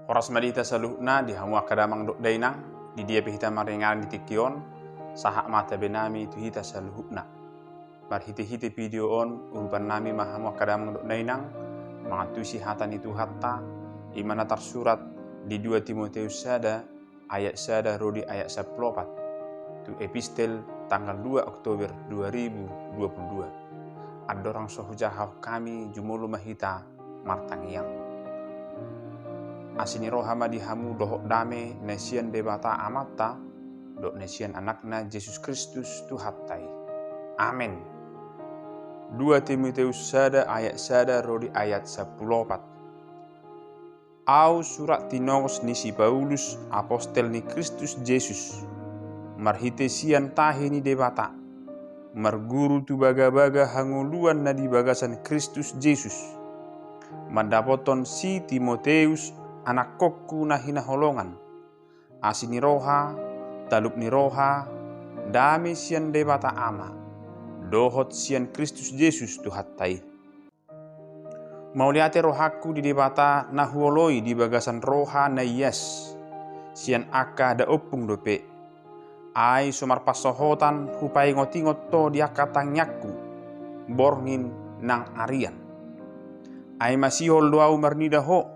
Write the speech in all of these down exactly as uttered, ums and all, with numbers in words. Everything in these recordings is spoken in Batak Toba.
Horas ma di hita saluhutna, di hamu angka damang dohot dainang, di dia pe hita maringanan di tingki on, sahat ma tabe nami tu hita saluhutna. Marhite-hite video on, urupan nami ma hamu angka damang dohot dainang, mangantusi hata ni Tuhanta, i ma na tarsurat di dua Timoteus sada, ayat sada ro di ayat sampulu opat, tu epistel tanggal dua Oktober dua ribu dua puluh dua. Andorang so hujahahon hami, jumolo ma hita martangiang. Asi ni roha ma di hamu dohot dame na sian Debata Amanta, dohot na sian Anakna Jesus Kristus Tuhanta i. Amen. Dua Timoteus sada ayat sada ro di ayat sampulu opat. Ahu surat tinongos ni si Paulus, apostel ni Kristus Jesus, marhite sian tahi ni Debata, marguru tu bagabaga hangoluan na di bagasan Kristus Jesus, mandapothon si Timoteus, anakkonku na hinaholongan, asi ni roha, talup ni roha, dame sian Debata Ama, dohot sian Kristus Jesus Tuhanta i. Mauliate rohangku di Debata na huoloi di bagasan roha na ias, sian angka daompung dope. Ai so marpansohotan hupaingot-ingot ho di angka tangiangku, borngin nang arian. Ai masihol do ahu marnida ho,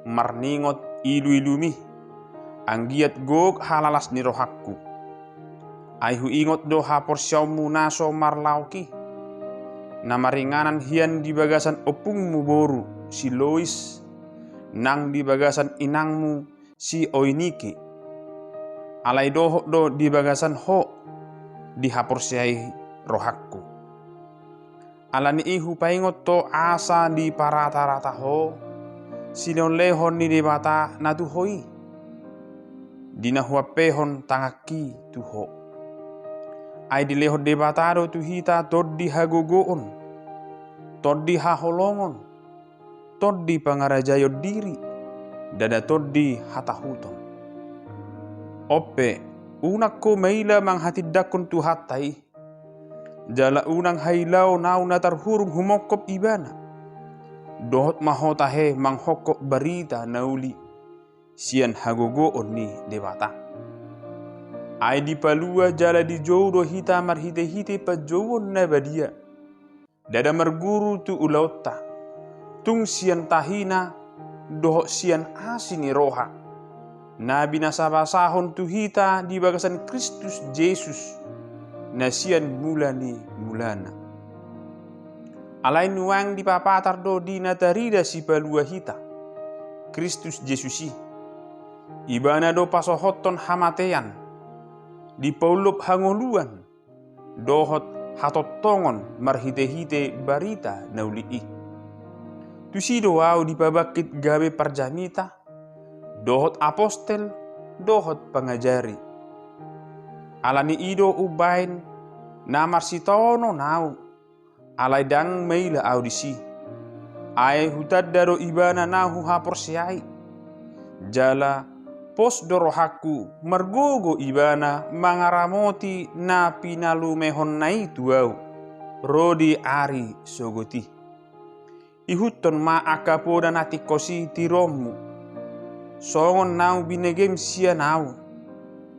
marningot ilu-ilumi, anggiat gok halalas ni rohangku. Ai huingot do haporseaonmu na so marlaok i, na maringanan hian di bagasan ompungmu boru si Lois, nang di bagasan inangmu si Oinike. Alai dohot do di bagasan ho dihaporseai rohangku. Ala ni i hupaingot ho asa diparata-rata ho, silehon-lehon ni Debata na tu ho i, di na huampehon tanganki tu ho. Ai dilehon Debata do tu hita tondi hagogoon, tondi haholongon, tondi pangarajaion diri, ndada tondi hatahuton. Onpe, unang ho maila manghatindangkon Tuhanta i, jala unang hailaon ahu na tarhurung humongkop Ibana. Dohot ma ho tahe manghongkop barita na uli sian hagogoon ni Debata. Ai dipalua jala dijou do hita marhite-hite panjouon na badia, ndada marguru tu ulaonta, tung sian tahina dohot sian asi ni roha, na binasabasahon tu hita di bagasan Kristus Jesus, na sian mula ni mulana. Alai nuaeng dipapatar do di na tarida Sipalua hita, Kristus Jesus i. Ibana do pasohothon hamatean, dipaulop hangoluan, dohot hatongtongon marhite-hite barita na uli i. Tusi do ahu dipabangkit gabe parjamita, dohot apostel, dohot pangajari. Ala ni i do umbahen na marsitaonon ahu, alai ndang maila ahu disi. Ai hutanda do Ibana na huhaporseai. Jala pos do rohangku margogo Ibana mangaramoti na pinalumehonna i tu ahu, ro di ari sogot i. Ihuthon ma angka poda na tingkos i tiroonmu, songon naung binegem sian ahu,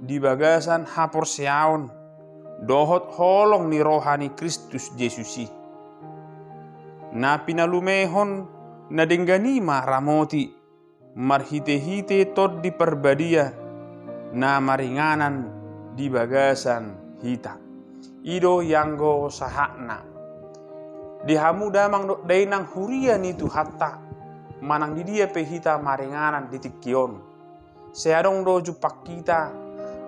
di bagasan haporseaon, dohot holong ni roha ni Kristus Jesus i. Na pinalumehon na denggan i ma ramoti, marhite-hite Tondi Parbadia, na maringanan di bagasan hita. I do ianggo sahatna. Di hamu damang dohot dainang huria ni Tuhanta, manang di dia pe hita maringanan di tingki on. Sai adong do jumpang hita,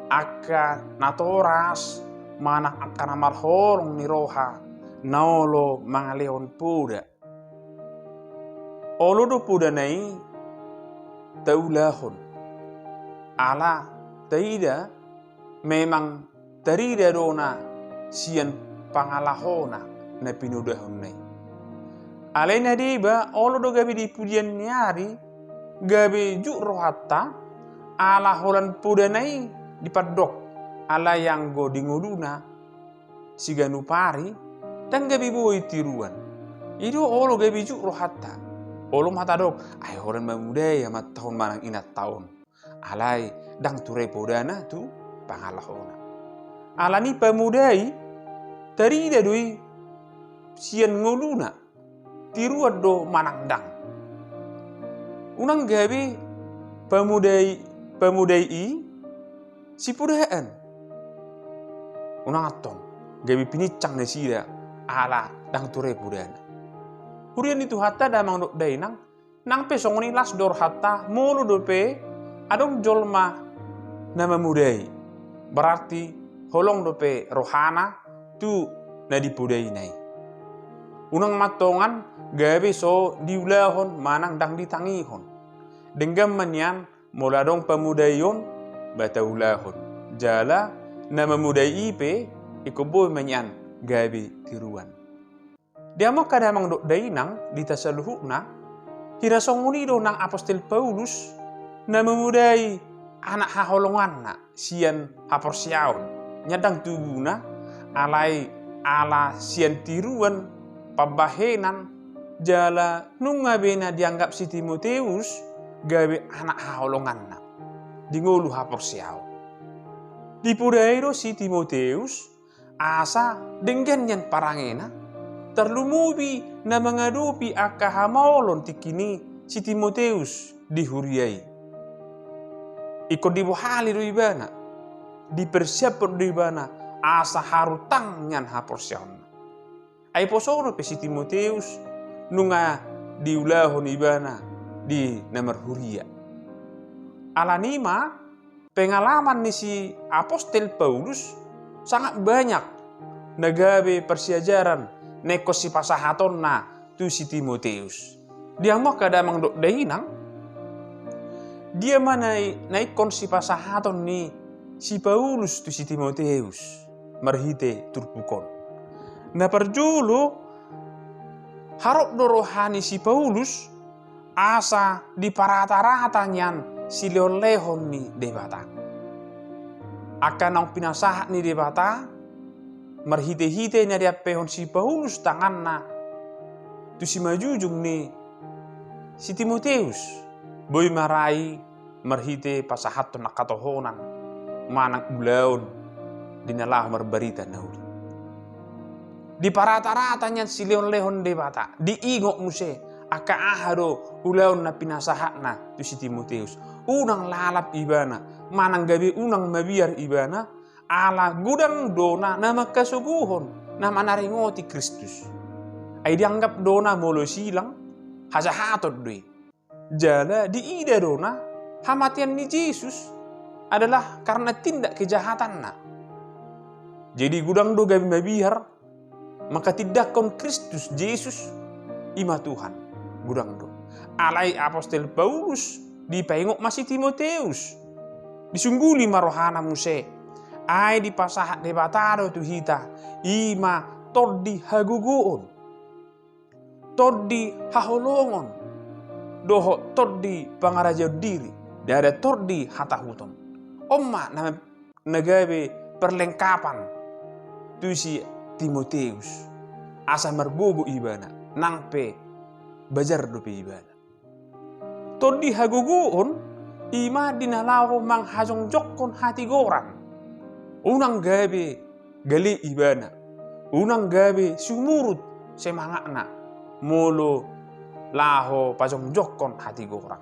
angka natoras, manang angka na marholong ni roha, na olo mangalehon poda. Olo do podana i taulahon. Ala taida memang tarida do na sian pangalahona na pinodahonna i. Alai na deba, olo do gabe di pudian ni ari, gabe jut rohanta, ala holan podana i dipandok, alai anggo di ngoluna, siganup ari, ndang gabe boi tiruan. I do olo gabe jut rohanta. Olo ma tadok, ai holan mamodai amanta on manang inanta on. Alai ndang ture podana tu pangalahona. Alani pamodai, tarida do i sian ngoluna, tiruan do manang ndang. Unang gabe pamodai, pamodai i sipodaan. Unang antong gabe pinincang nasida ala ndang ture podana. Huria ni Tuhanta damang dohot dainang, nang pe songon i las do rohanta molo dope adong jolma na mamodai. Berarti holong dope rohana tu na dipodaina i. Unang ma antong gabe so diulahon manang ndang ditangihon. Denggan ma nian molo adong pamodaion, ba taulahon. Jala na mamodai i pe ingkon boi ma nian gabe tiruan. Di hamu angka damang dohot dainang di hita saluhutna, hira songon i do nang apostel Paulus na mamodai anak haholonganna sian haporseaon. Nian ndang tubuna, alai ala sian tiruan, pambahenan, jala nunga be na dianggap si Timoteus gabe anak haholonganna di ngolu haporseaon. Dipodai do si Timoteus asa denggan nian parangena, tarlumobi na mangadopi angka hamaolon tingki i si Timoteus di huria i. Ingkon dibohali do ibana, dipersiaphon do ibana asa haru tang nian haporseaonna. Ai poso dope si Timoteus nunga diulahon ibana di na marhuria. Alani i ma pengalaman ni si apostel Paulus sangat banyak na gabe parsiajaran na ingkon sipasahatonna tu si Timoteus. Di hamu angka damang dohot dainang, dia ma na i-, na ingkon sipasahaton ni si Paulus tu si Timoteus marhite turpuk on? Na parjolo, harop do roha ni si Paulus asa diparatarata nian silehonlehon ni Debata. Angka naung pinasahat ni Debata marhitehite na diampehon si Paulus tanganna tu simanjujung ni si Timoteus, boi ma ra i marhite pasahathon angka tohonan manang ulaon di na laho marbarita na uli. Diparatarata nian silehonlehon Debata, diingot muse angka aha do ulaon na pinasahatna tu si Timoteus. Unang lalap ibana, manang gabe unang mabiar ibana, ala godang do na, na mangkasogohon, na manaringoti Kristus. Ai dianggap do na molo silang, hajahaton do i. Jala diida do na hamatean ni Jesus adalah karena tindak kejahatanna. Jadi godang do gabe mabiar mangkatindangkon Kristus Jesus, i ma Tuhan, godang do. Alai apostel Paulus dipaingot ma si Timoteus. Disungguli ma rohana muse. Ai dipasahat Debata do tu hita, i ma tondi hagogoon, tondi haholongon, dohot tondi pangarajaon diri, ndada tondi hatahuton. On ma na, na gabe perlengkapan tu si Timoteus, asa margogo ibana, nang pe bajar dope ibana. Tondi hagogoon, i ma di na laho manghajongjonghon hatigoran. Unang gabe gale ibana, unang gabe sumurut semangatna molo laho pajongjonghon hatigoran.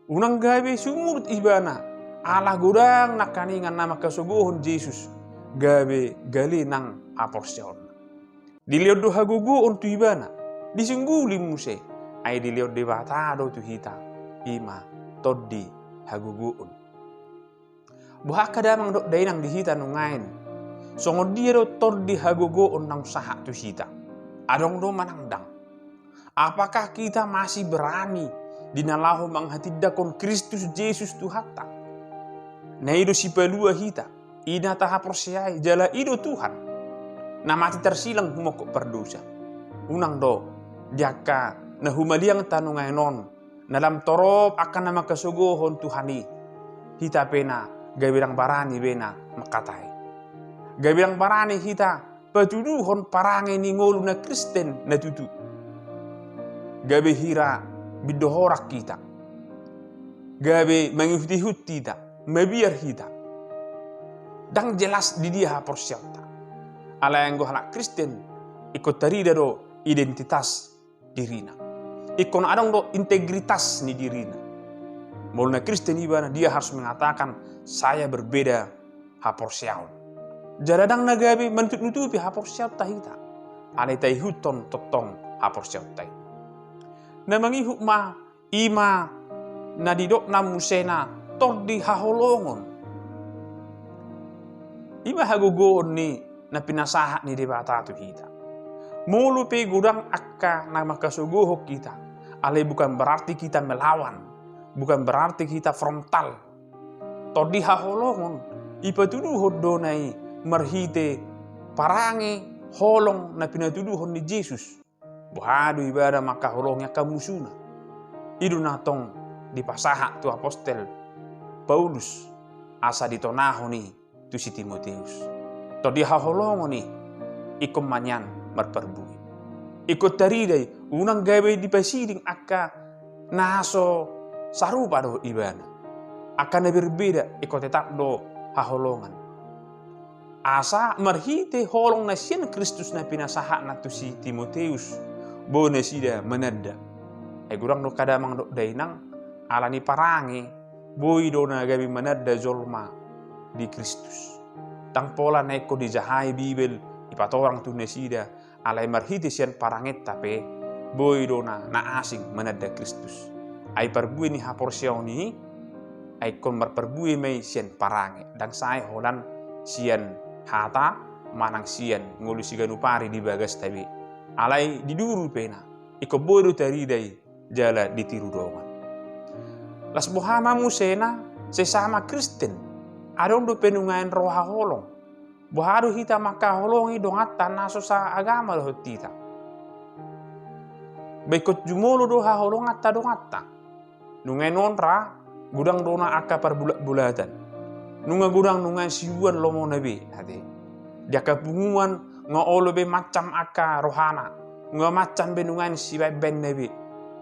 Unang gabe sumurut ibana, ala godang nangkaningan na mangkasogohon Jesus, gabe gale nang haporseaonna. Dilehon do hagogoon tu ibana, disungguli muse, ai dilehon Debata do tu hita, i ma tondi hagogoon. Boha angka damang dohot dainang di hita nuaeng? Songon dia do tondi hagogoon naung sahat tu hita? Adong do manang ndang? Apakah kita masih berani di na laho manghatindanghon Kristus Jesus Tuhanta? Na i do sipalua hita, i na tahaporseai, jala i do Tuhan, na mate tarsilang humongkop pardosa. Unang do, di angka na humaliang ta nuaeng on, na lam torop angka na mangkasogohon Tuhan i, hita pe na gabe ndang barani be na mangkatai. Gabe ndang barani hita patuduhon parange ni ngolu na Kristen na tutu. gabe hira bindohoran hita, gabe mangihut-ihut hita, mabiar hita. Ndang jelas di dia haporseaonta. Alai anggo halak Kristen, ingkon tarida do identitas dirina. Ingkon adong do integritas ni dirina. Molo na Kristen ibana, dia harus mengatakan, "Saya berbeda haporseaon." Jala ndang na gabe manutup-nutupi haporseaonta hita. Alai taihuthon tongtong haporseaonta i. Na mangihut ma, i ma na didokna muse na tondi haholongon. I ma hagogoon ni na pinasahat ni Debata tu hita. Molo pe godang angka na mangkasogohon hita, alai bukan berarti kita melawan, bukan berarti kita frontal. Tondi haholongon, ipatuduhon do na i marhite parange holong na pinatuduhon ni Jesus. Boha do ibana mangkaholongi angka musuna. I do na tong dipasahat tu apostel Paulus asa ditonahon i tu si Timoteus. Tondi haholongon i, ingkon ma nian marparbue. Ingkon tarida i, unang gabe dipasiding angka na so sarupa dohot ibana. Angka na berbeda, ingkon tetap do haholongan. Asa marhite holong na sian Kristus na pinasahatna tu si Timoteus, boi nasida mananda. Ai godang do angka damang dohot dainang, ala ni parange, boi do na gabe mananda jolma di Kristus. Ndang pola na ingkon dijahai Bibel, dipatorang tu nasida, alai marhite sian parangenta pe, boi do na, na asing mananda Kristus. Ai parbue ni haporseaon i, ai ingkon marparbue ma i sian parange, ndang sae holan sian hata, manang sian ngolu siganup ari di bagasta be. Alai di duru pe na, ingkon boi do tarida i, jala ditiru dongan. Las boha ma muse na, sesama Kristen, adong dope nuaeng roha holong. Boha do hita mangkaholongi donganta na so saagama dohot hita? Ba ingkon jumolo do haholonganta donganta. Nuaeng on ra, godang do na angka parbulat-bulatan. Nunga godang nuaeng sibuan lomona be, ate. Di angka punguan, nga olo be mansam angka rohana. Nga mansam be nuaeng sibaen-baenna be.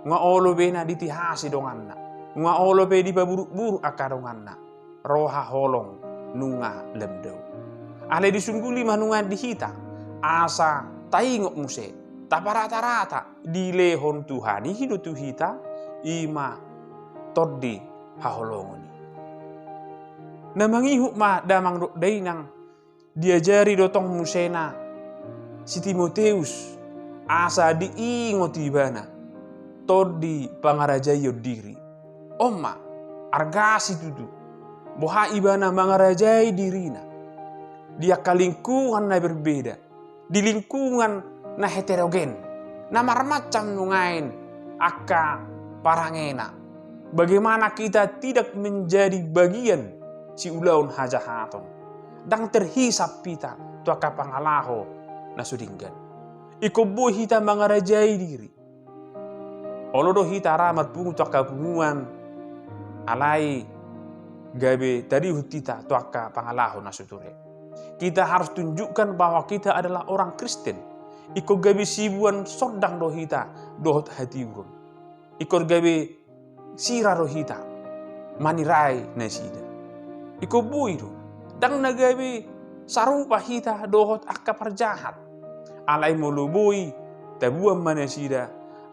Nga olo be na ditihasi donganna. Nga olo be dipaburuk-buruk angka donganna. Roha holong nunga lam dao. Alai disungguli ma nuaeng di hita, asa taingot muse, taparata-rata, dilehon Tuhan i do tu hita, i ma tondi haholongon i. Na mangihut ma damang dohot dainang, diajari do tong muse na si Timoteus, asa diingot ibana tondi pangarajaion diri. On ma, arga situtu, boha ibana mangarajai dirina di angka lingkungan na berbeda, di lingkungan na heterogen, na marmacam nuaeng angka parangena. Bagaimana kita tidak menjadi bagian siulaon hajahaton? Ndang terhisap hita tu angka pangalaho na so denggan. Ingkon boi hita mangarajai diri. Olo do hita ra marpungu tu angka punguan, alai gabe tarihut hita tu angka pangalaho na so ture. Kita harus tunjukkan bahwa kita adalah orang Kristen. Ingkon gabe sibuan sondang do hita dohot hatiuron. Ingkon gabe sira do hita manirai nasida. Ingkon boi do, ndang na gabe sarupa hita dohot angka parjahat. Alai molo boi, taboan ma nasida,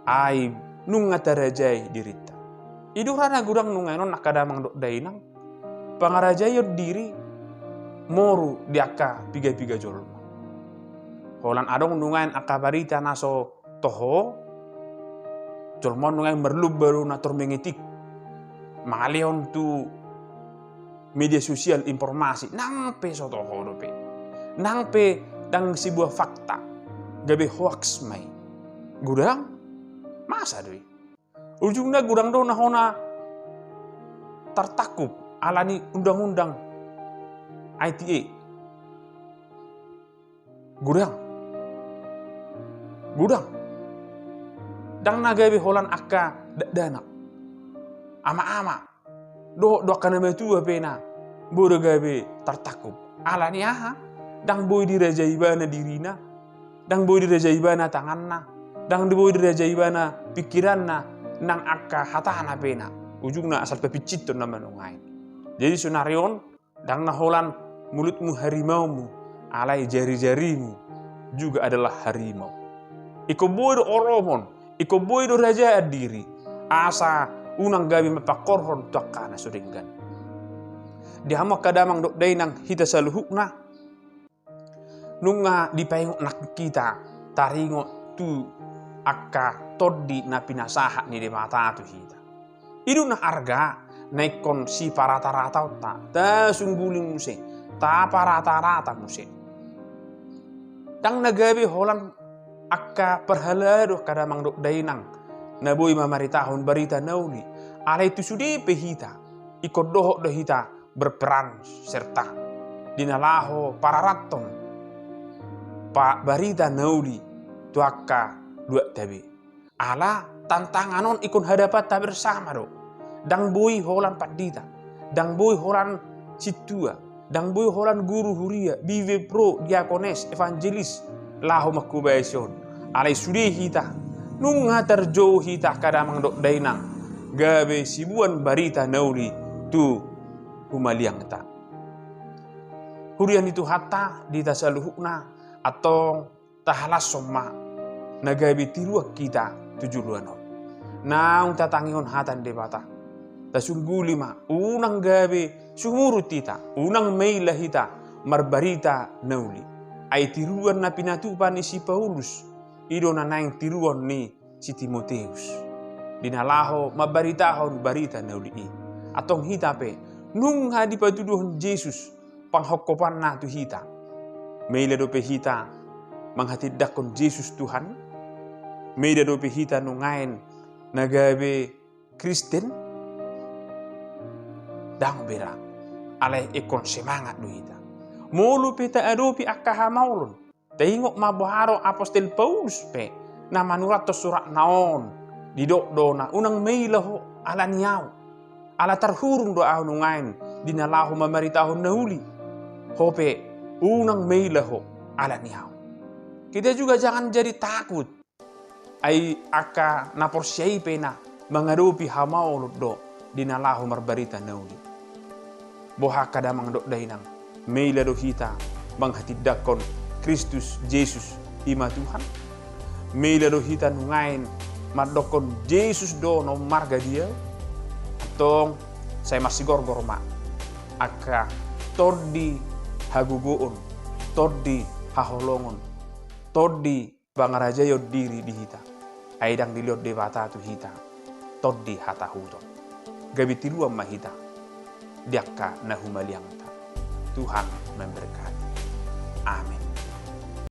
ai nunga tarajai dirinta. I do ra na godang nuaeng on angka damang dohot dainang, pangarajaion diri moru di angka piga-piga jolma. Holan adong nuaeng angka barita na so toho, jolma on nuaeng marlomba do na tor mengetik, mangalehon tu media sosial informasi, nang pe so toho dope, nang pe ndang sebuah fakta, gabe hoaks ma i. Godang, masa do i? Ujungna godang do na hona tartangkup ala ni undang-undang I T E. Godang. Godang. Ndang na gabe holan angka dakdanak, ama-ama, dohot do angka na matua pe na boi do gabe tartangkup. Ala ni aha? Ndang boi dirajai ibana dirina, ndang boi dirajai ibana tanganna, Ndang diboi di raja ibana pingkiranna, nang angka hatana pe na ujungna asal papinsithon nama nuaeng. Jadi sonari on, ndang na holan mulutmu harimaumu, alai jari-jarimu juga adalah harimau. Ingkon boi do orophon, ingkon boi do rajaan diri, asa unang gabe mampangkorhon tu angka na so denggan. Di hamu angka damang dohot dainang, hita saluhutna, nunga dipaingot nangkin hita taringot tu angka tondi na pinasahat ni Debata tu hita. I do na arga na ingkon siparata-rataonta, tasungguli muse, taparata-rata muse. Ndang na gabe holan angka parhalado angka damang dohot dainang na boi mamaritahon barita na uli, alai tu sude pe hita, ingkon dohot do hita berperan serta di na laho pararathon pa barita na uli tu angka luatta be. Ala tantangan on ingkon hadapanta bersama do. Ndang boi holan pandita, ndang boi holan sintua, ndang boi holan guru huria, bibelvrouw, diakones, evangelis, laho mangkobasi on. Alai sude hita, nunga tarjou hita angka damang dohot dainang, gabe siboan barita na uli tu humaliangta. Huria ni Tuhanta, di hita saluhutna, antong tahalashon ma na gabe tiruan hita tu joloan on. Naung tatangihon hata ni Debata, tasungguli ma, unang gabe sumurut hita, unang maila hita marbarita na uli. Ai tiruan na pinatupa ni si Paulus, i do na naeng tiruon ni si Timoteus, di na laho mambaritahon barita na uli i. Antong hita pe, nunga dipatuduhon Jesus panghongkopanna tu hita. Maila dope hita manghatindanghon Jesus Tuhan? Maila dope hita nuaeng na gabe Kristen? Ndang bera, alai ingkon semangat do hita. Molo pe taadopi angka hamaolon, taingot ma boha do apostel Paulus pe na manurathon suratna on, didok do na unang maila ho ala ni ahu. Ala tarhurung do ahu nuaeng di na laho mamaritahon na uli. Ho pe, unang maila ho ala ni ahu. Kita juga jangan jadi takut. Ai angka na porsea i pe na mangadopi hamaolon do di na laho marbarita na uli. Boha angka damang dohot dainang, maila do hita manghatindanghon Kristus Jesus i ma Tuhan? Maila do hita nuaeng mandokkon Jesus do na ummarga di ahu? Antong sai marsigorgor ma angka tondi hagogoon, tondi haholongon, tondi pangarajaion diri di hita. Ai ndang dilehon Debata tu hita tondi hatahuton. Gabe tiruan ma hita di angka na humaliangta. Tuhan memberkati. Amin.